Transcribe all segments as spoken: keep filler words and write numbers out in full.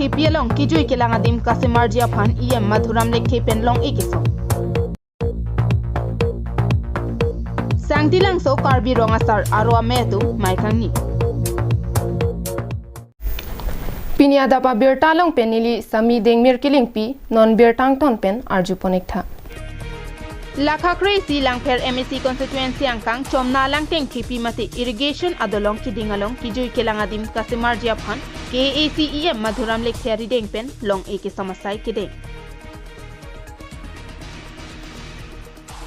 K P along kijui kelang adim kasemarji aphan E M Madhuram Lekthe pen long-e keso. Sangti Langso Karbi Rong Asar aro amei atum mai kangni. Pini adap abirta along pen neli Sami Dengmir Kilingpi, non birta angton pen arjupon-ik tha. Lakha kre-isi Langpher M A C constituency angkang Chomna Langteng Thepi mate irrigation adolong kiding along kijui kelang adim kasemarji aphan K A A C E M Madhuram Lekthe arideng pen long-e keso asai kedeng.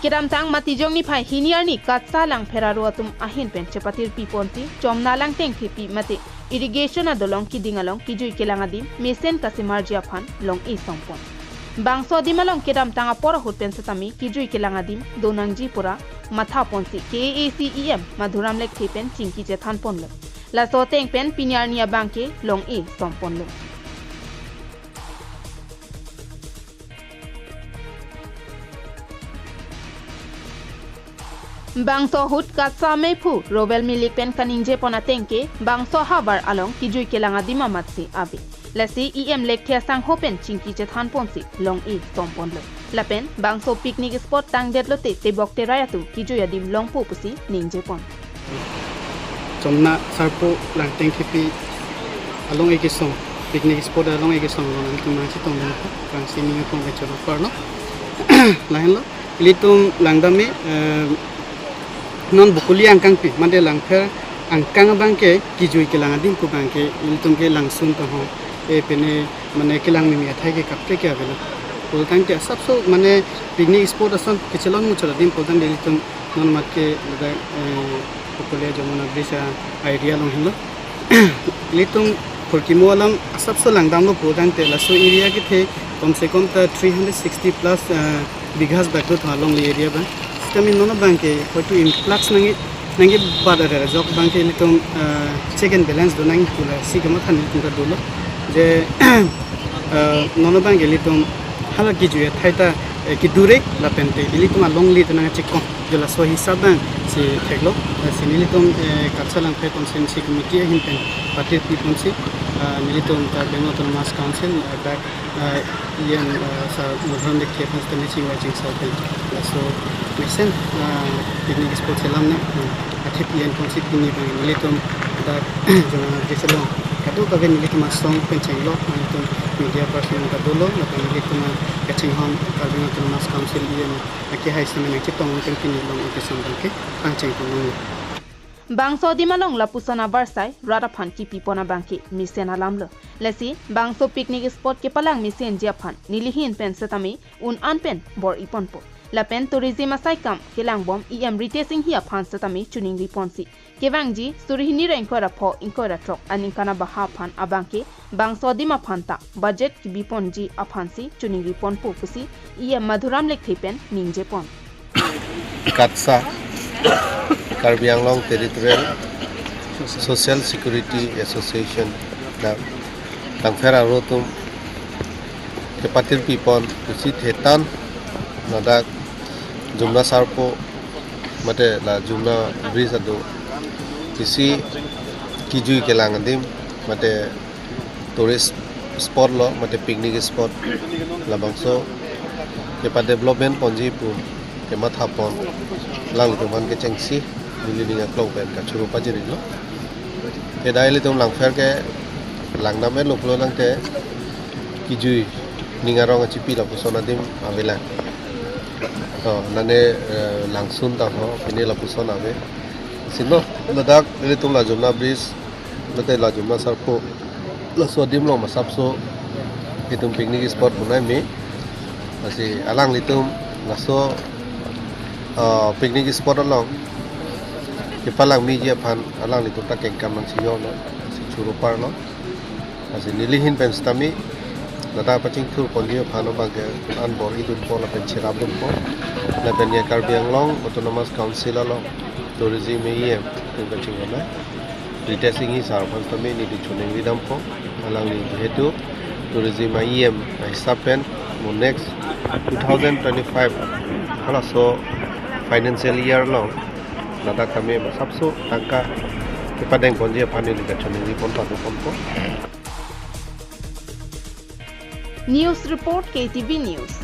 Kedamtang Matijong niphai hini arni KATSA Langpher aro atum ahin pen chepatirpi ponsi Chomna Langteng Thepi mate irrigation adolong kiding along kijui kelang adim mesen kasemarji aphan long-e sompon. Bangso adim along kedamtang apor ahut pen setame kijui kelang adim donangji pura matha ponsi K A A C E M Madhuram Lekthe pen chingki chethan ponlo. Laso ateng pen pini arni abangke long-e somponlo. Bangso ahut KATSA ameiphu Robel Milik pen kaningjepon ateng ke bangso havar along kijui kelang adim amatsi ave. Lasi E M Lekthe asangho pen chingki chethan ponsi long-e somponlo. Lapen bangso picnic spot tangdetlote tebok terai atum kijui adim longpo pusi ningjepon. Chomna Sarpo Langteng Thepi along-e kesong, picnic spot along-e kesong along nangtum nangchetong dun, bangsi ning apong kachoro parlo. Lahenlo, ilitum langdam me, eh, non Bokoli angkangpi, mate Langpher angkang abangke kijui kelang adim pu abangke ilitum ke langsun tangho, eh, pene mane kelang mimi athai ke kaprek ke avelo. Pulotangte asapso mane picnic spot ason kechelong muchot adim pulotangte ilitum non mat ke ladak, eh, Bokoli Jamuna Bridge a area along henlo. Ilitum phurkimo alam asapso langdamlo pulotangte laso area kethe kom se kom ta three hundred sixty plus, eh, bighas dak do tha along le area abang. Sitame non abangke hoitu influx nangke nangkebat arere ajok abangke ilitum, eh, check and balance do nangji pu lasi kamatha nelitum ta dolo. Je, eh, non abangke ilitum hala kijui athai ta, eh, kidure lapente ilitum alongle ta nangchekong. Je laso hisab abangsi theklo, eh, si nelitum, eh, KATSA Langpher Constituency Committee ahin pen patirpi ponsi, eh, nelitum Karbi Anglong Autonomous Council, eh, dak, eh, E M, eh, Sar Madhuram Lekthe aphan sitame chingvai chingsai pen laso mesen, eh, picnic spot selam nang, eh, athip yen ponsi pini abang nelitum dak Jamuna Bridge along kadokave nelitum asong pen chenglok, nelitum media person kadolo, lapen nelitum kachinghon Karbi Anglong Autonomous Council E M akehai sitame nangchetong pen pini long-e keso abangke pangcheng pon nanglo. Bangso adim along lapuson avarsai rat aphan kipipon abangke mesen alamlo. Lasi bangso picnic spot kepalang mesenji aphan nelihin pen setame un-an pen bor-iponpo. Lapen tourism asai kam kelangbom E M Ritesh Enghi aphan setame choningri ponsi kevangji suri hini ra ingkoi ra pho ingkoi ra throk aningkan abaha aphan abangke bangso adim aphan ta budget kibiponji aphansi choningri ponpo pusi E M Madhuram Lekthe pen ningjepon. KATSA, Karbi Anglong Territorial Social Security Association, dak Langpher aro atum kepatirpi pon pusi thetan ladak Jamuna Sarpo mate la Jamuna Bridge ado isi kijui kelang adim mate tourist spot lo mate picnic spot labangso kepa development ponji pu kematha pon alanglitum aphan kechengsi neli ning aklong pen kachoro pajirlo. Te dak ilitum Langpher ke langdam-etlo pulotangte kijui ning arong achipi lapuson adim avelang. To nane, eh, langsun tangho pini lapuson ave. Sino ladak ilitum la Jamuna Bridge mate la Jamuna Sarpo laso adim along masapso itum picnic spot bonai me. Lasi alanglitum laso, ah, picnic spot along kepalang meji aphan alanglitum ta kengkam nangsi yolo, si choro parlo. Lasi nelihin pen sitame ladak pachingthur ponji aphan abangke an bor-idunpo lapen cherapdunpo. Lapen ke Karbi Anglong Autonomous Council along tourism E M pen kachinghon Ritesh Enghi sir aphan sitame neli choningri dampo. Alangli jehetu tourism E M ahisap pen mo next two thousand twenty-five halaso financial year along ladak tame masapso tangka kepadeng ponji aphan neli kachoningri pon padu ponpo. News report, K T V News.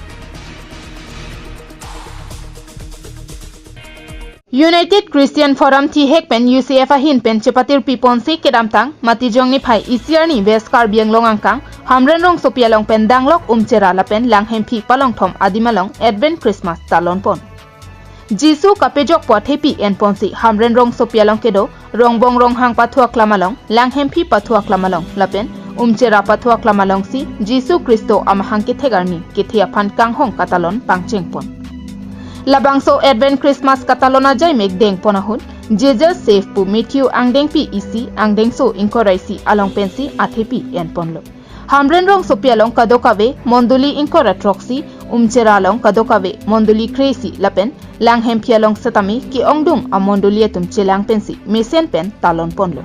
United Christian Forum thihek pen U C F ahin pen chepatirpi ponsi kedamtang Matijong niphai isi arni West Karbi Anglong angkang Hamren rongsopi along pen danglok Umchera lapen Langhemphi palongthom adim along Advent Christmas talon pon. Jisu kapejokpo athepi en ponsi Hamren rongsopi along kedo Rongbong Ronghang pathu aklam along, Langhemphi pathu aklam along lapen Umchera pathu aklam alongsi Jisu Khristo amahang kethek arni kethe aphan kanghong katalon pangcheng pon. Labangso Advent Christmas katalon ajai mek deng pon ahut, Jesus Save pu Matthew angdengpi isi angdengso ingkoi ra isi along pensi athepi en ponlo. Hamren rongsopi along kadokave mondoli ingkoi ra throksi, Umchera along kadokave mondoli kre-isi lapen Langhemphi along setame ke-ongdung amondoli atum chelang pensi mesen pen talon ponlo.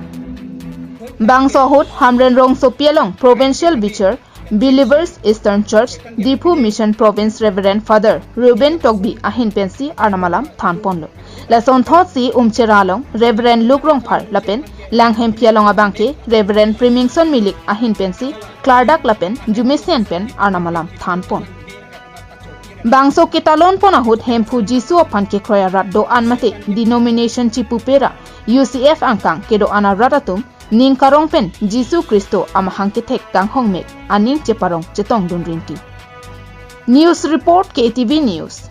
Bangso ahut Hamren rongsopi along Provincial Bishop, Believers Eastern Church, Diphu Mission Province Reverend Father Reuben Tokbi ahin pensi arnam alam than ponlo. Lasonthotsi Umchera along Reverend Luke Rongphar lapen Langhemphi along abangke Reverend Primingson Milik ahin pensi klardak lapen jumesen pen arnam alam than pon. Bangso ketalon pon ahut Hemphu Jisu aphan kekroi arat do-an mate denomination chipupera U C F angkang kedo-an arat atum ning karong pen Jisu Khristo amahang kethek kanghong mek aning cheparong chetongdun rinti. News report, K T V News.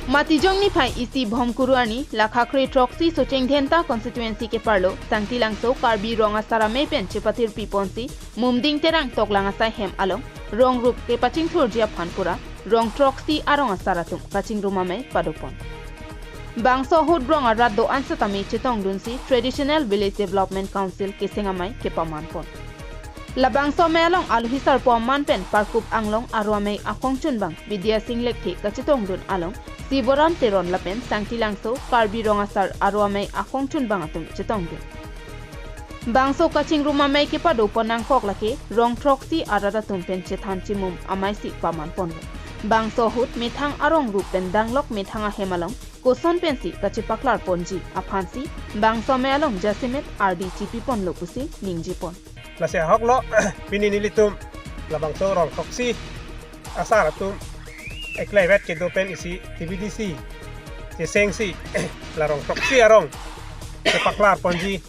Matijong niphai isi Bhomkuru arni lakha kre throksi Socheng Dhenta constituency keparlo Sangti Langso Karbi Rong Asar Amei pen chepatirpi ponsi Mumding Terang toklang asai hem along rong rup kepachingthurji aphan pura rong throksi arong asar atum kachingrum amei padopon. Bangso ahut rong arat do-an setame chetongdunsi Traditional Village Development Council keseng amei kepaman pon. Labangso amei along alohi sarpo aman pen Parkup Anglong aro amei akongchunbang Bidya Sing Lekthe kachetongdun along Siboram Teron lapen Sangti Langso Karbi Rong Asar aro amei akongchunbang atum chetongdun. Bangso kachingrum amei kepadopon nangkok lake rong throksi arat atum pen chethan chimum ameisi paman ponlo. Bangso ahut methang arong rup pen danglok methang ahem along koson pensi kachepaklar ponji aphansi bangso amei along jasemet ardi chipi ponlo pusi ningje pon. Lasi ahoklo, pini nelitum labangso rong throksi asar atum eklaivet kedo pen isi T B D C chesengsi la rong throksi arong chepaklar ponji,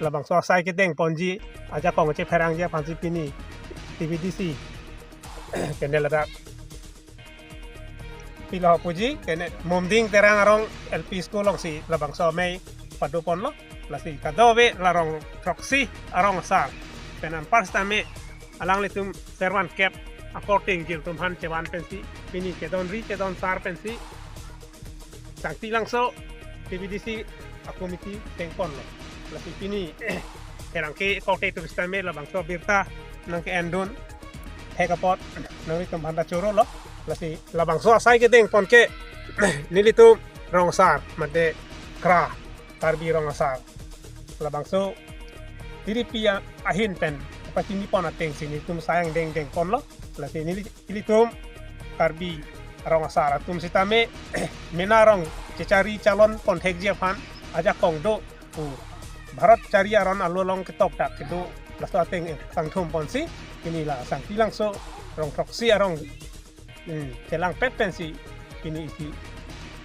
labangso asai kedeng ponji, ajakong chepherangji aphansi pini T B D C kendel adak pilo puji, kene Mumding Terang arong L P school alongsi labangso amei padoponlo. Lasi kadokave la rong throksi arong asar pen anpar setame alanglitum servan kep akorte ingjir atum aphan chevan pensi pini kedonri kedonsar pensi Sangti Langso T B D C a-committee tengponlo. Lasi pini herang ke korte atum setame labangso birta nangke-endun thek apot nanglitum aphan ta chorolo. Lasi labangso asai kedeng pon ke nelitum rong asar mate kra Karbi Rong Asar labangso tiripi a-, ahin pen pachini pon atengsi nelitum asai angdeng dengponlo. Lasi neli-, nelitum Karbi Rong Asar atum setame mena rong chechari chalon pon thekji aphan ajakong do pu Bharat chari aron alo along ketok dak kedo laso ateng sangthum ponsi pini la Sangti Langso rong throksi arong, hmm, chelangpet pensi pini isi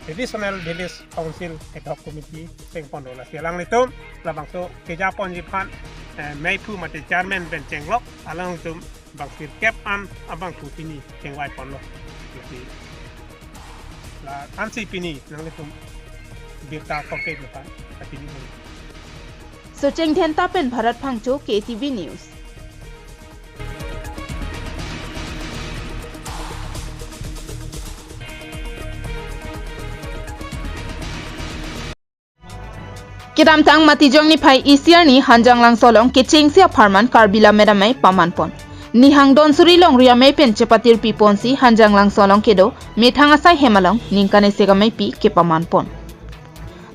Traditional Village Council Ad Hoc Committee tengponlo. Lasi alanglitum labangso keja ponji aphan, eh, meiphu mate chairman pen chenglok alanglitum bang sirkep an abangphu pini chengvai ponlo. Lasi la ansi pini nanglitum birta korte aphan pini. Socheng Dhenta pen Bharat Phangcho, K T V News. Kedamtang Matijong niphai isi arni Hanjanglangso along kechengsi apharman Karbi Lammet Amei paman pon. Nihang don suri longri amei pen chepatirpi ponsi Hanjanglangso along kedo methang asai hem along ningkan isi ameipi kepaman pon.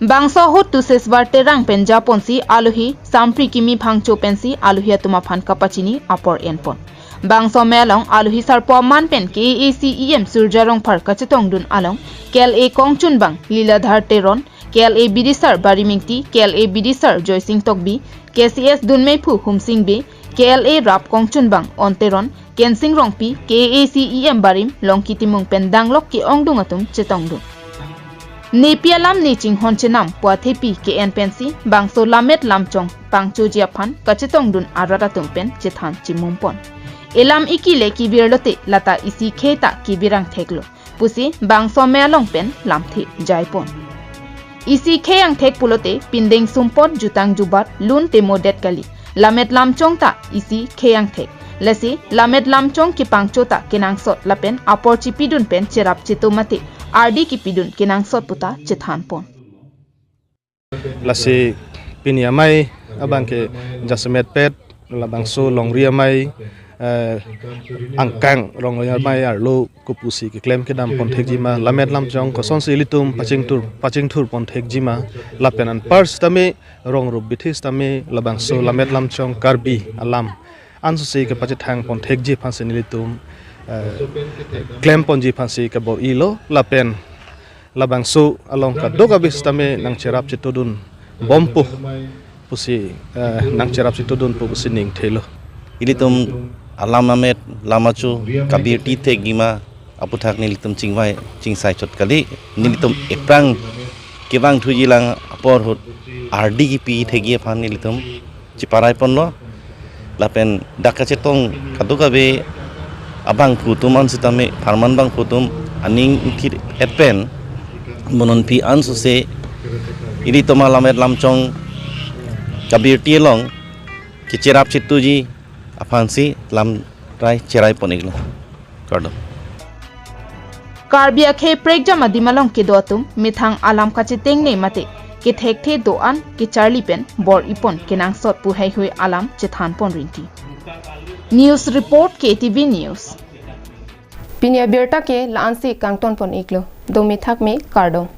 Bangso ahut Tuseswar Terang pen japonsi alohi Sampri Kimi Phangcho pensi alohi atum aphan kapachini apor enpon. Bangso amei along alohi sarpo aman pen K A A C E M Surjya Rongphar kachetongdun along K L A kongchunbang Liladhar Teron, K L A bidisar Barim Ingti, K L A bidisar Joysing Tokbi, K C S dunmeiphu Humsing Bey, K L A rap kongchunbang On Teron, Kensing Rongpi, K A A C E M Barim Longki Timung pen danglok ke-ongdung atum chetongdun. Nepi alam ne chinghon chenam pu athepi ke-en pensi bangso lammet lamchong pangchoji aphan kachetongdun arat atum pen chethan chimum pon. Elam iki le kevir lote lata isi khei ta kevir angthek lo pusi bangso amei along pen lamthe jai pon. Isi khei angthek pulote pindeng sumpot jutang jubat lun temodet kali. Lammet lamchong ta isi khei angthek. Lasi lammet lamchong kepangcho ta kenangsot lapen apor chipidun pen cherap cheto mate ardi kepidun kenangsot puta chethan pon. Lasi pini amei abang ke jasemet pet labangso longri amei, eh, angkang longri amei arlo kopusi keklem kedam pon thekji ma, lammet lamchong kosonsi ilitum pachingthur pachingthur pon thekji ma, lapen anpar sitame rong rup bithi sitame labangso lammet lamchong Karbi alam ansose kepachethang pon thekji aphansi nelitum, eh, klem ponji aphansi kebor-ilo lapen labangso along kadokave sitame nangcherap chetodun bompo pusi, eh, nangcherap chetodunpo pusi ning thelo. Ilitum alam lammet lamchong kabirti thekji ma aputhak nelitum chingvai chingsai chot kali, nelitum ephrang kevang thuji lang apor ahut ardi kepi thekji aphan nelitum chiparai ponlo. Lapen dak kachetong kadokave abangphu atum an sitame pharman bangphu atum aning ingthir et pen mononpi ansose ilitum alammet lamchong kabirti along kecherap chetoji aphansi lamrai cherai pon-iklo. Kardom. Karbi akhei prekjam adim along kedo atum methang alam kachetengne mate kethekthe do-an kecharli pen bor-ipon kenangsot pu heihui alam chethan pon rinti. News report, K T V News. Pini abirta ke la-ansi kangton pon-iklo. Dome thakme, kardom.